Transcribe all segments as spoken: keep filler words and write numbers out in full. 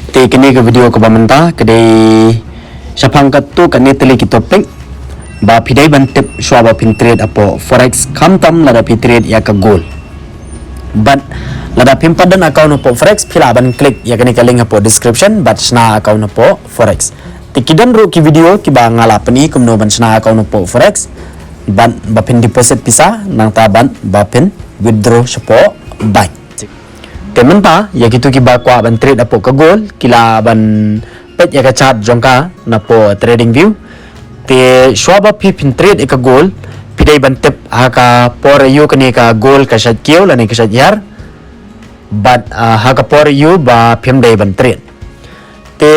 Te kane ka video kaba mynta ka dei shaphang katto katne tylli ki topic ba phi dei ban tip shuwa ba phin trade hapoh forex, khamtam lada phi trade ïa ka gold. Bad lada phim pat don account hapoh forex, phi lah ban click ïa kane ka link hapoh description bad shna account hapoh forex. Te ki don ruh ki video kiba nga la pyni kumno ban shna account hapoh forex bad ba phin deposit pisa, nangta bad ba phin withdraw shapoh bank. Te mynta ïa kito kiba kwah ban trade hapoh ka gold, ki lah ban peit ïa ka chart jong ka napoh TradingView. Te shuwa ba phi phin trade ïa ka gold, phi dei ban tip ha ka por aïu kane ka gold ka shait kiew lane ka shait hiar. Bad, ah, ha ka por aïu ba phim dei ban trade. Te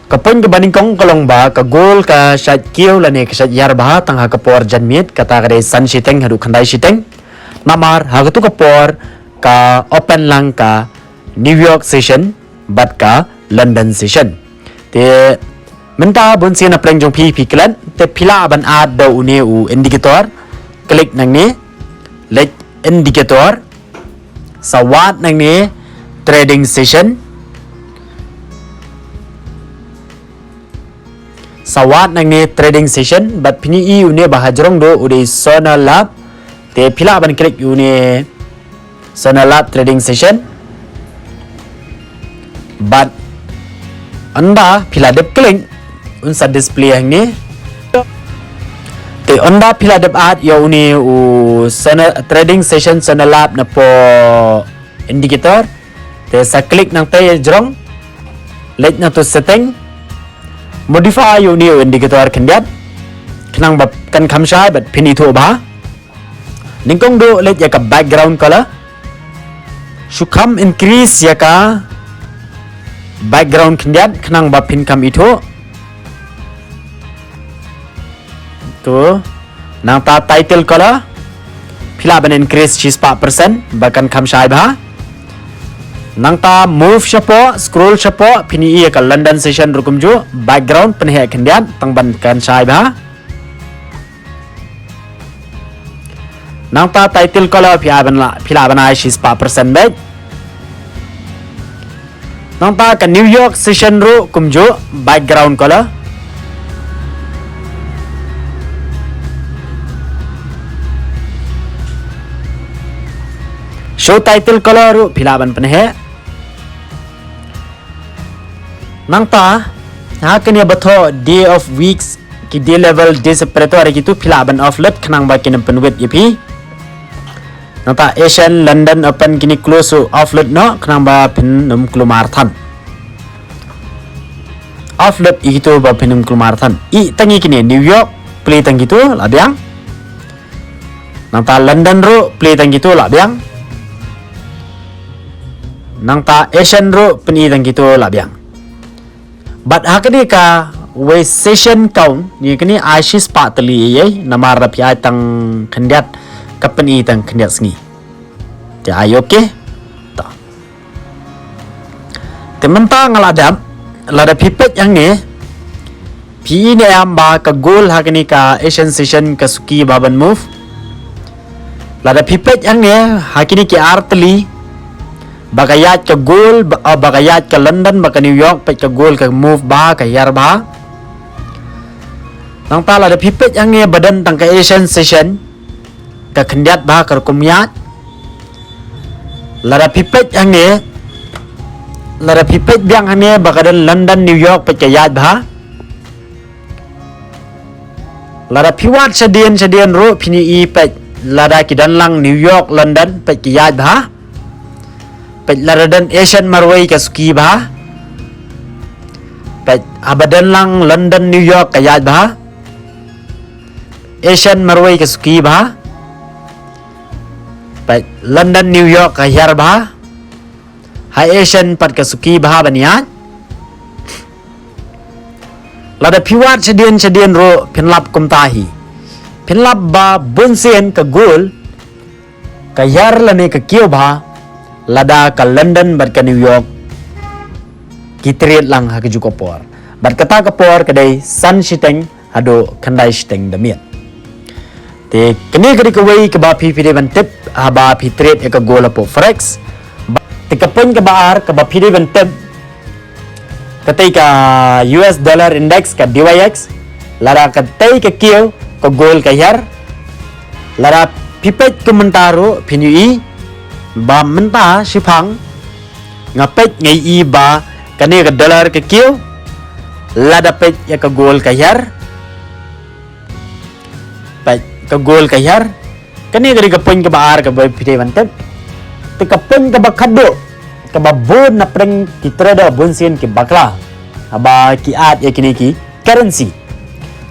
ka point kaba nyngkong ka long ba ka gold ka shait kiew lane ka shait hiar bha tang ha ka por janmiet, kata ka dei san shiteng haduh khyndai shiteng. Namar ha kato ka por ka open lang ka New York session bad ka London session. Te mynta bun sien na pdeng jong phi, phi klet, te phi lah ban add da une u indicator. Click nangne, leit indicator. Sa wad nangne trading session. Sa wad nangne trading session, bad phin ïohi une ba hajrong duh u dei Sonalab. Te phi lah ban click une Sonalab trading session. Bad ynda phi la dep click, un sa display hangne. Te ynda phi la dep add ïa une u Sona-, trading session Sonalab napoh indicator. Te sa click nangta ïa jrong. Leit nangta setting. Modify ïa une u indicator khyndiat. Khnang ba kan kham shai bad phin ithuh bha. Nyngkong duh leit ïa ka background color. Shu kham increase ïa ka background khyndiat khnang ba phin kham ithuh. To. Nangta title color. Phi lah ban increase shispah percent ba kan kham shai bha. Nangta move shapoh, scroll shapoh, phin ïohi ïa ka London session ruh kumjuh, background pynheh khyndiat tang ban kan shai bha. Nangta title color phi ai ban la, phi lah ban ai shispah percent beit. Nangta ka New York session ruh kumjuh background color. Show title color ruh phi lah ban pynheh. Nangta ha kane ba thoh day of weeks, ki day level, day separator, kito phi lah ban offload khnang ba kin ym pynwit ïa phi. Nangta Asian, London Open kine close, offload noh khnang ba phin ym kulmar than. Offload ïa kito ba phin ym kulmar than. Ïa tang ïa kine, New York, plie tang kito, la biang. Nangta London ruh, plie tang kito, la biang. Nangta Asian ruh, pyni tang kito, la biang. Bad ha kane kawei session count, ïa kane ai shispah tylli ïa, namar da phi ai tang khyndiat, ka pyni tang khyndiat sngi. Te ai okay. Ta. Te mynta nga la dep, lada phi peit hangne, phi i ne em ba ka gold ha kane ka Asian session ka suki bha ban move. Lada phi peit hangne, ha kine ki ar tylli, ba ka ïaid ka gold, ba, ah, ba ka ïaid ka London, ba ka New York, peit ka gold ka move bha, ka hiar bha. Nangta lada phi peit hangne ba don tang ka Asian session, ka khyndiat bha ka rukom ïaid. Lada phi peit hangne, lada phi peit biang hangne ba ka don London, New York, peit ka ïaid bha. Lada phi wad shadien shadien ruh phin ïohi peit, lada ki don lang New York, London, peit ki ïaid bha. Peit lada don Asian marwei ka suki bha. Peit haba don lang London, New York ka ïaid bha. Asian marwei ka suki bha. Peit London, New York ka hiar bha. Ha Asian pat ka suki bha ban ïaid. Lada phi wad shadien shadien ruh phin lap kumta hi. Phin lap ba bun sien ka gold ka hiar lane ka kiew bha lada ka London bad ka New York ki trade lang ha kajuh ka por. Bad kata ka por ka dei san shiteng haduh khyndai shiteng da miet. Te kane ka dei kawei kaba phi phi dei ban tip haba phi trade ïa ka gold hapoh forex. Ba, te ka point kaba ar kaba phi dei ban tip Katei ka U S dollar index ka D Y X. Lada katei ka kiew ka gold ka hiar. Lada phi peit kum mynta ruh phin ïohi ba mynta shiphang nga peit nga ïohi ba kane ka dollar ka kiew. Lada peit ïa ka gold ka hiar. Peit ka gold ka hiar. Kane ka dei ka point kaba ar kaba phi dei ban tip. Te ka point kaba khatduh kaba bun na pdeng ki trader bun sien ki bakla haba ki add ïa kine ki currency.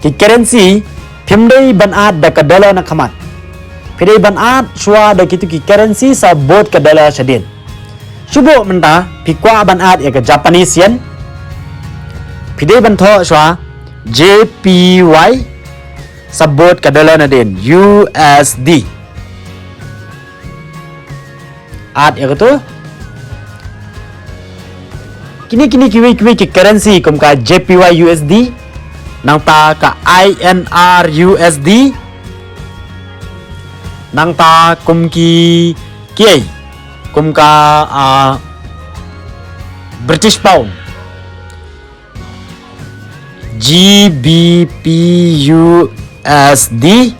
Ki currency phim dei ban add da ka dollar na khmat. Phi dei ban add shuwa da kitu ki currency sa bud ka dollar shadien. Shu buh mynta phi kwah ban add ïa ka Japanese yen. Phi dei ban thoh shuwa J P Y sa bud ka dollar nadien U S D. Add ïa katu. Kine kine kiwei kiwei ki currency kum ka J P Y U S D, nangta ka I N R U S D, nangta kum ki kiei, kum ka, ah, British pound, G B P U S D.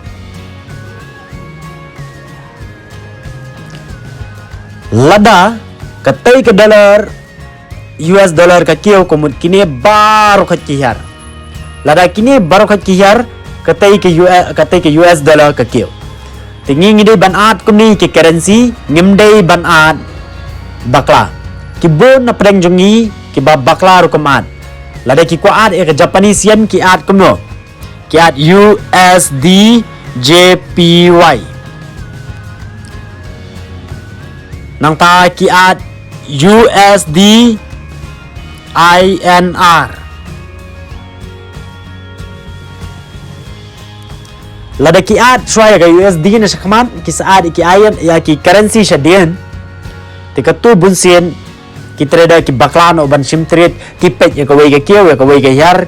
Lada katei ka dollar, U S dollar ka kiew ka mut kine baroh khat ki hiar. Lada kine baroh khat ki hiar, katei ka U S, katei ka U S dollar ka kiew. Te ngi ngi dei ban add kumne ki currency, ngim dei ban add bakla. Ki bun na pdeng jong ngi kiba bakla ruh kim add. Lada ki kwah add ïa ka Japanese yen ki add kumno? Ki add U S D J P Y. Nangta ki add U S D I N R. Lada ki add shuwa ïa ka U S D na shakhmat, ki sa add ïa ki I N, ïa ki currency shadien. Te katu bun sien ki trader ki bakla noh ban shim trade, ki peit ïa kawei ka kiew, ïa kawei ka hiar,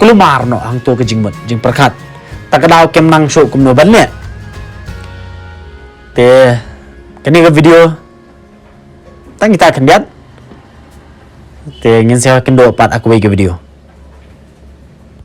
kulmar noh hangto ka jingmut jingpyrkhat. Ta ka daw kim nang shuh kumno ban leh. Te kane ka video tang kita khyndiat. Te ngin sa ïakynduh pat ha kawei ka video.